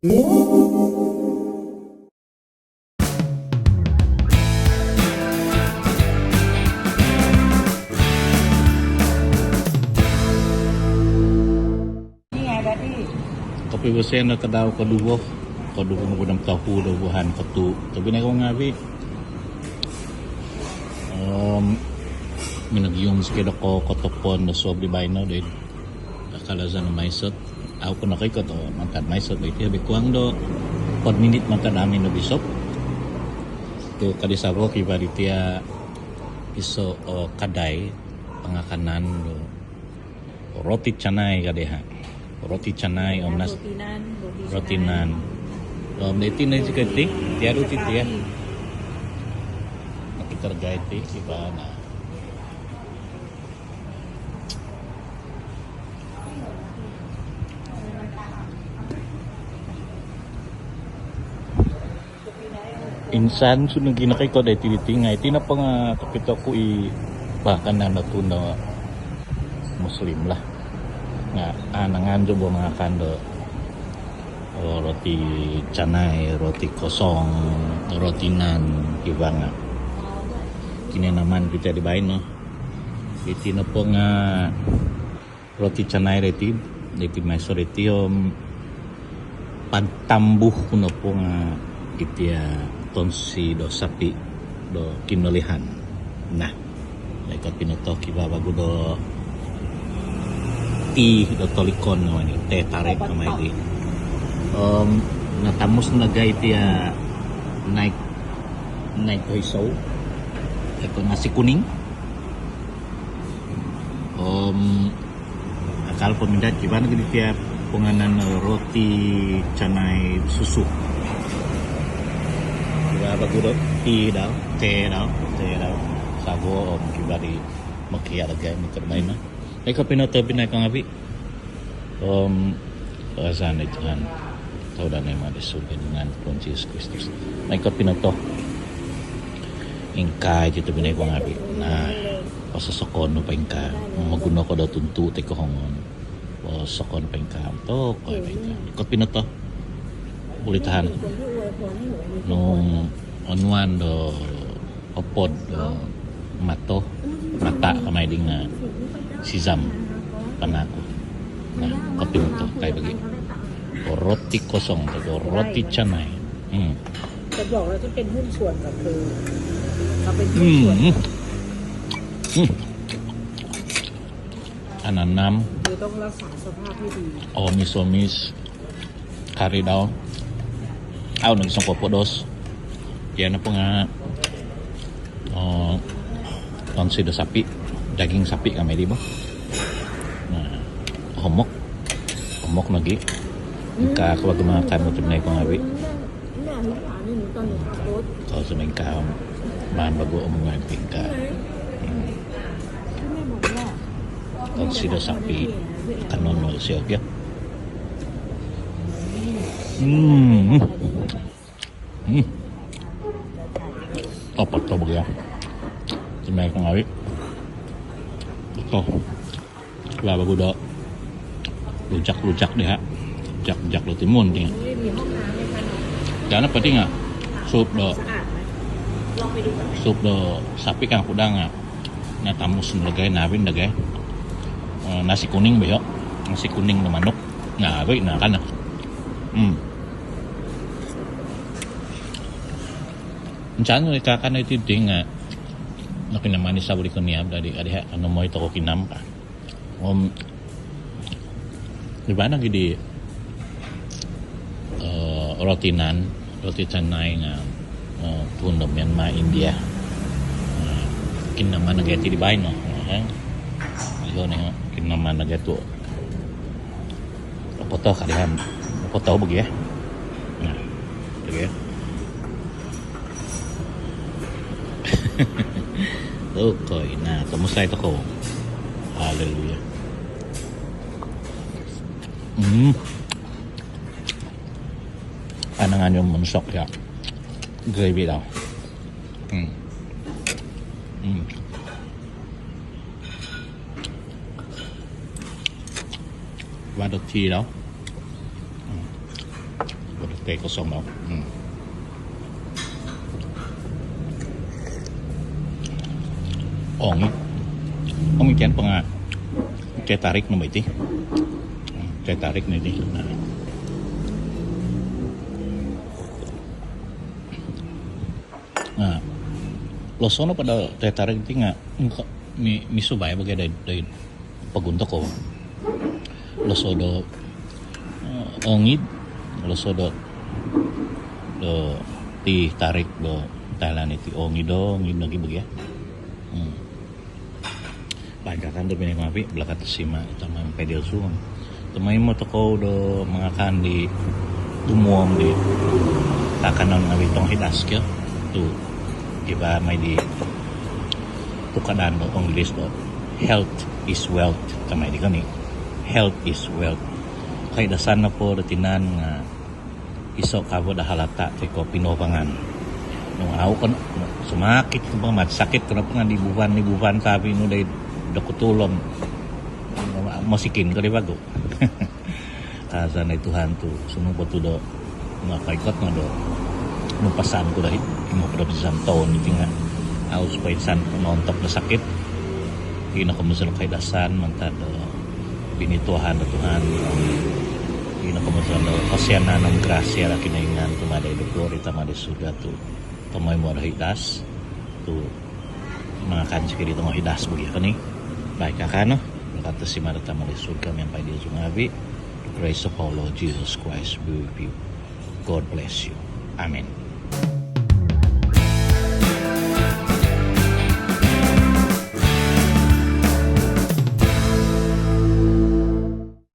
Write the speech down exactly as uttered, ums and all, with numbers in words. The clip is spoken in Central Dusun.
Kopibosion do tadau koduvo, koduvo nohopod om tohu do vuhan kotuu, tobpinai ku ngaavi'. Om minogium zikoi do ko- kotopon do suab di baino doid Akalazan Mae Sot. Au' ku nokoikot o mantad Mae Sot doiti, lobi kuang do hopod minit mantad hamin do Bisop. Tu' ka di savo, kivaa diti iso o kadai pangakanan do roti canai ka diho. Roti canai om nas- Roti nan, roti roti canai. Nan. Om doiti no zikoi ti, tia do ti tia. Chapati. Nakito zikoi ti, kivaa no. Insan zou nogi nokoikot doiti diti nga' iti nopo nga' tokito ku i pangakanan do tuhun do Muslim lah. Nga' a' nangaan zou bo mangakan do, o, roti canai, roti kosong, roti nan, kivaa nga' kinanaman kito di baino. Iti nopo nga' roti canai doiti, doiti Mae Sot doiti om pantambuh ku nopo nga' iti tonsi do sapi do kinolihan. Nah, ikot pinoto kivaa vagu do ti do tolikon, no, ni teh tarik, no, mai di. Om natamus no zikoi ti naik, naik toisou. Ikot nasi kuning. Om akal po mindad kivaa nogi diti pangakanan roti canai susu. Kivaa vagu do ti dau, teh dau, teh dau. Savo om kivaa di mokiad zikoi mantad baino. Ikot pinoto, tobpinai ku ngaavi'. Om, kohuasan di Tuhan, tau daa no i madi subai dengan Tuhan Yesus Kristus. Nah, ikot pinoto. Ingkaa iti, tobpinai ku ngaavi'. Nah, pososokon nu po ingkaa. Momoguno ko do tuntu toi ko hongon. Pososokon nu po ingkaa. Tokoi po ingkaa. Ikot pinoto. Buli tahan. Nung onuan do opod, eh, mato, mata kamai ding, eh, sizam panangku. Nah, kopi mato, kai bagi. Roti kosong, roti canai. Hmm. จะบอกแล้วจะเป็นหุ้นส่วนกับเธอ เราเป็นหุ้นส่วน Hmm. Hmm. Ananam. เธอต้องรักษาสภาพให้ดี Omis-omis. Kari dau. Au nogi songkuo podos. Iti nopo nga, oh, tonsi do sapi, daging sapi kamai di bo. Nah, homok. Homok nogi. Ingkaa ku vagu mangakan, tobpinai ku ngaavi'. Kau sudah ingkaa maan vagu om ngaavi' ingkaa. Hmm. Tonsi do sapi, kanou no sio kio. Hmm. Hmm. Apa tu bagi ya? Tobpinai ku ngaavi'. Betul. Kivaa vagu do rujak-rujak diho. Rujak-rujak do timun ti. Jangan apa ti nga. Sup do, sup do sapi kan kuda nga. Natamus no zikoi, nabi no zikoi. Eh, nasi kuning bo io. Nasi kuning do manuk. Nah, baik, nah, kan. Hmm. Insan no ikakan iti diti nga. Nokinaman di sawo di koniab dadi, adi ha, anu, moi toko kinam ka. Om, di baino nogi di, eh, roti nan, roti canai nga, eh, tuhun do Myanmar, India. Eh, kinaman nogi iti di baino, eh. Iyo ni, kinaman nogi tu. Opoto kadi ham. Opoto bagi ya. Nah, bagi ya. Tokoi, nah, tomusai tokou. Haleluya. Hmm. Anangan yo monsok ya. Gravy dau. Hmm. Hmm. Kivaa do tea dau. Hmm. Okey, kosong tau. Hmm. Ongit. Ongit kan panga teh tarik no bo iti. Hmm, teh tarik no iti. Nah. Nah. Losono pada teh tarik ti nga mi, misuvai bagi dai, dai pogun tokou. Loso do, eh, ongit, loso do, do teh tarik do Thailand iti ongit do, ongit lagi bagi ya. Hmm. Baik, kakan do binai mapi, balakat sima, tama miampai diozu. Tomoimo tokou do mangakan di dumuom di kaakanon ngavi tongohidas kio. Tu kiva mai di tukadan do Onggilis do health is wealth. Tama di koni. Health is wealth. Kohidasan nopo do tinan nga iso kavo do halata toi ko pinobangan. Nung au ko no, sumakit ko po, maid sakit ko nopo nga di buvan, di buvan tabi nu dai doktor om mosikin ko di vagu. Kaazan dai Tuhan tu sunu po tu do makaikot no do nupasan ku dai limo puluh toun iti nga au supai insan ko noontok do sakit. Ino komozon kohidasan mantad do bini Tuhan do Tuhan. Ino komozon do kosianan om grasia do Kinoingan tu madai do glory tama di surga tu tomoimo do hidas tu mangakan sikidi tongohidas bagi koni. Baik, kakan no. Balakat sima do tama di surga miampai diozu ngavi. The grace of our Lord Jesus Christ be with you. God bless you. Amen.